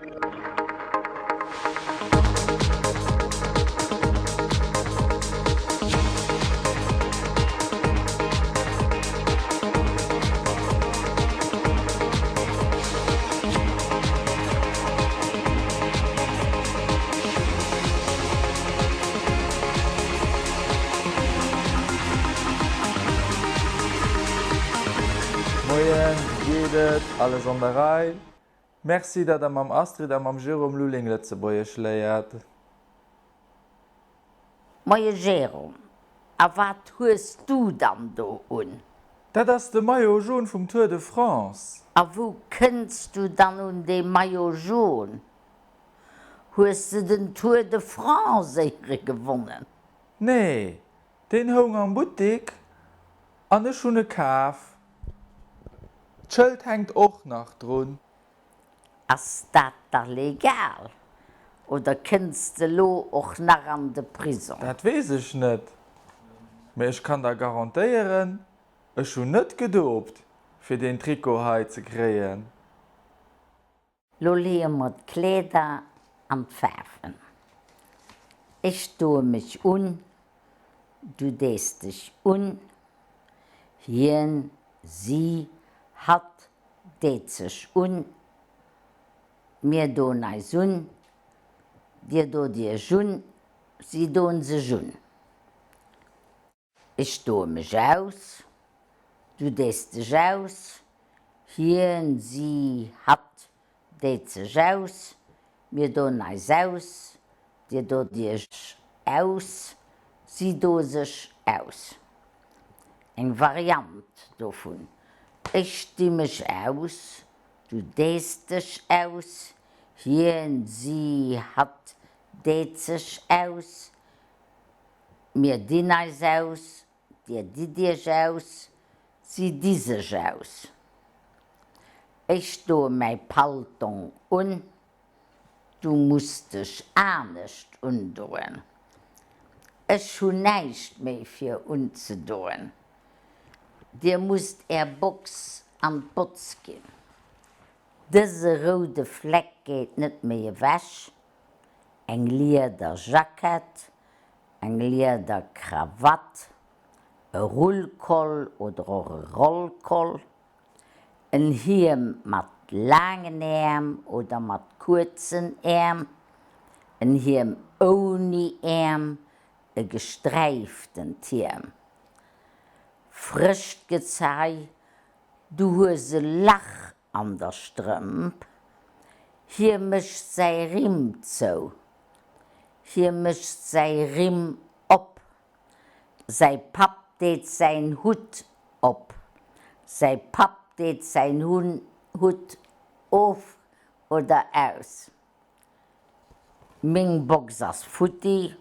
Moien, wéi geet et? Alles an der Rei? Merci, datt der mam Astrid a mam Jérôme Lulling Lëtzebuergesch léiert. Moie Jérôme, a wat hues du dann do un? Dat ass de Maillot jaune vum Tour de France. A wou kënns du dann un dee Maillot jaune? Hues de den Tour de France éiere gewonnen? Nee, deen houng am Buttik an ech hunn e kaf. D'Schëld hänkt och nach drun. Ass dat da legal oder kënns de lo och nach an de Prisong? Dat weess ech net, mee ech kann der garantéieren, ech hunn net gedopt fir deen Trikot hei ze kréien. Lo leeë mer d'Kleeder an d'Faarwen. Ech doe mech un, du dees dech un, hien, si, hatt deet sech un, mir doen eis un, dir dot iech un, si doen sech un. Ech doe mech aus, du dees dech aus, hien, si, hatt deet sech aus, mir doen eis aus, dir dot iech aus, si doe sech aus. Eng Variant dovun, Ech di mech aus, du dees dech aus, hien, si, hatt deet sech aus, Mir dinn eis aus, dir ditt iech aus, si di sech aus. Ech doe mäi Paltong un, du muss dech anescht undoen. Ech hunn näischt méi fir unzedoen. Dir musst är Box an d'Botz ginn. Dëse roude Fleck geet net méi ewech. Eng lieder Jackett, eng lieder Krawatt, e Rullkoll oder och e Rollkoll, en Hiem mat laangen Äerm oder mat kuerzen Äerm, en Hiem ouni Äerm, e gesträiftent Hiem. Frëscht Gezei, du hues e Lach An der Strëmp. Hie mécht säi Rimm zou. Hie mécht säi Rimm op. Säi Papp deet säin Hutt op. Säi Papp deet säin Hutt of oder aus. Meng Box ass futti.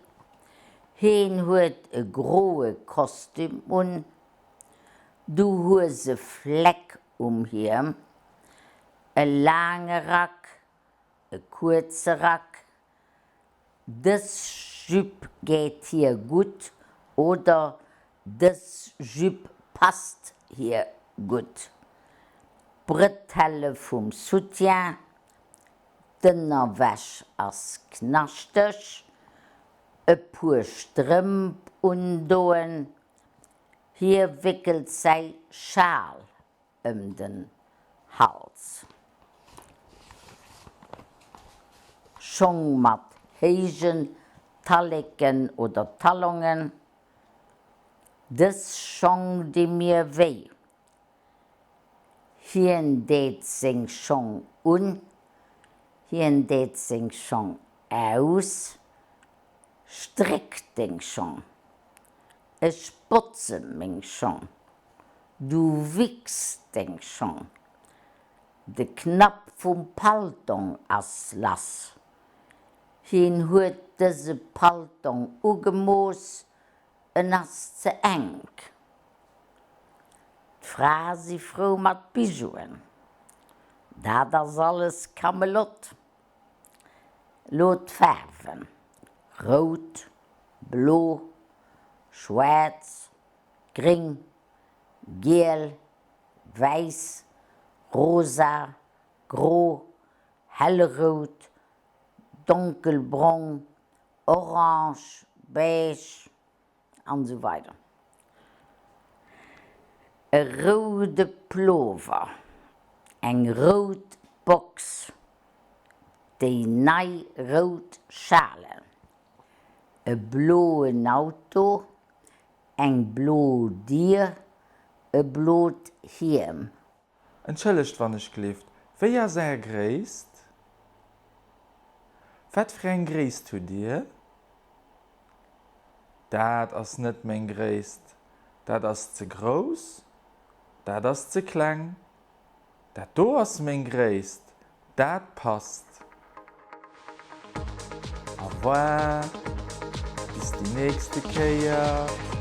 Heen huet e groe Kostüm un. Du hues e Fleck um Hiem. E laange Rack, e kuerze Rack. Dës Jupe geet hir gutt oder dës Jupe passt hir gutt. D'Bretelle vum Soutien, D'Ënnerwäsch ass knaschteg. E puer Strëmp undoen. Hie wéckelt säi Schal ëm den Hals. Schong mat héijen Talleken oder Talongen. Dës Schong di mir wéi. Hien deet seng Schong un. Hien deet seng Schong aus. Stréck deng Schong. Ech botze meng Schong. Du wicks deng Schong. De Knapp vum Paltong ass lass. Hien huet dëse Paltong ugemooss, En ass ze enk. D'Frae si frou mat Bijouen. Dat ass alles Kamelot. Lo d'Faarwen, rout, blo, schwaarz, gréng, giel, wäiss, rosa, gro, hellblo. Hellrout, donkelbrong, orange, beige an esou weider. E roude Plover, eng rout Box, déi nei rout Schale, e bloen Auto, eng blo Dier, e blot Hiem. Entschëllegt wann ech glift, wéi ass Är Gréisst? Wat fir eng Gréisst hutt Dir? Dat ass net meng Gréisst. Dat ass ze grouss. Dat ass ze kleng. Dat do ass meng Gréisst. Dat passt. Au revoir, bis déi nächste Kéier.